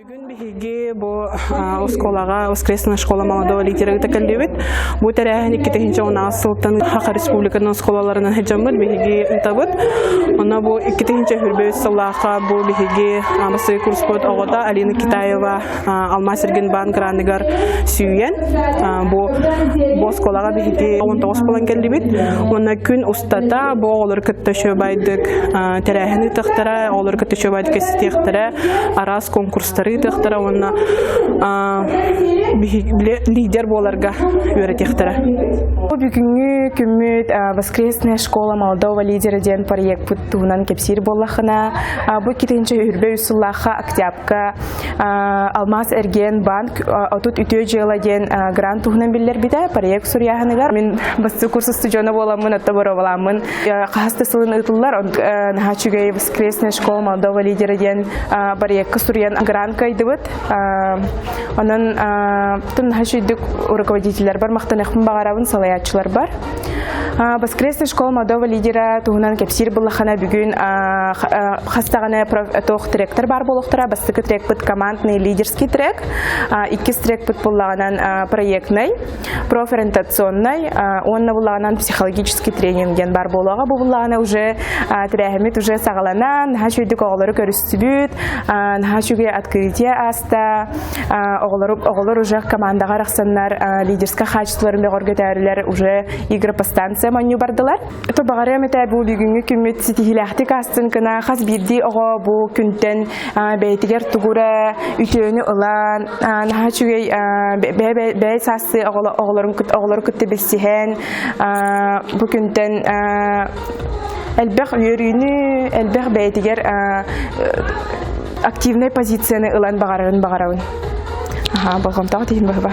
Бүгүн биһиги бу оскуолаҕа воскресная школа молодого лидера ыыта кэллибит. Бу тэрээһин 2016 сылтан Саха Республикатын оскуолаларынан сылдьаммыт биһиги ыытабыт. Онно бу 2023 сыллаахха бу биһиги бастакы курспут оҕото Алина Китаева Алмаас Эргинбаан граныгар сүүйэн бу бу оскуолаҕа биһиги 19 буолан кэллибит. Уонна күн устата бу оҕолору кытта үчүгэйдик тэрээһин ыытыахтара, оҕолору кытта үчүгэйдик кэпсэтиэхтэрэ, араас конкурстары ыытыахтара уонна лидер буоларга үөрэтиэхтэрэ. Бу бүгүҥҥү күммүт «Воскресная школа молодого лидера» диэн проекпыт туһунан кэпсиир буоллаххына, бу 2023 сыллаахха октябрьга Алмаас эргиэн банк 30 үтүө дьыала диэн грант туһунан биллэрбитэ проект суруйааһыныгар. Мин бастакы курс устудьуона буоламмын, отто боруобалааммын хаһыс да сылын ыытыллар. Наһаа үчүгэй воскресная школа молодого лидера диэн проекка суруйан грант кыайдыбыт. Онон наһаа үчүгүйдүк руководителлэрбэр махтаныахпын баҕарабын, салайааччыларбар. Воскресная школа молодого лидера туһунан кэпсиир буллахана бүгүн хас даҕаны туох тректор баар буолуохтара. Бастакы трекпыт командный лидерский трек, иккис трекпыт буллаҕынан проектный, профориентационный уонна буллаҕынан психологический тренинг диэн бар буолуоҕа. Бу буллаҕына уже тэрээһиммит уже саҕаланан, наһаа үчүгэйдик оҕолору көрүстүбүт, наһаа үчүгэй открытие ааста. Оҕолор оҕолор уже командаҕа арахсаннар лидерскай хаачыстыбаларын бөҕөргөтөөрүлэр уже игры по станциям оонньуу бардылар. То баҕарыам этэ бу бүгүҥҥү күммүт ситиһиилээхтик аастын гына хас биирдии оҕо бу күнтэн бэйэтигэр тугу эрэ үтүөнү ылан наһаа үчүгэй бэйэ саастыы оҕолорун оҕолору кытта билсиһэн бу күнтэн элбэх үөрүүнү, элбэх бэйэтигэр активнай позицияны ылан баҕарарын баҕарабын. Аха, болҕомтоҕо тиһин баһыба.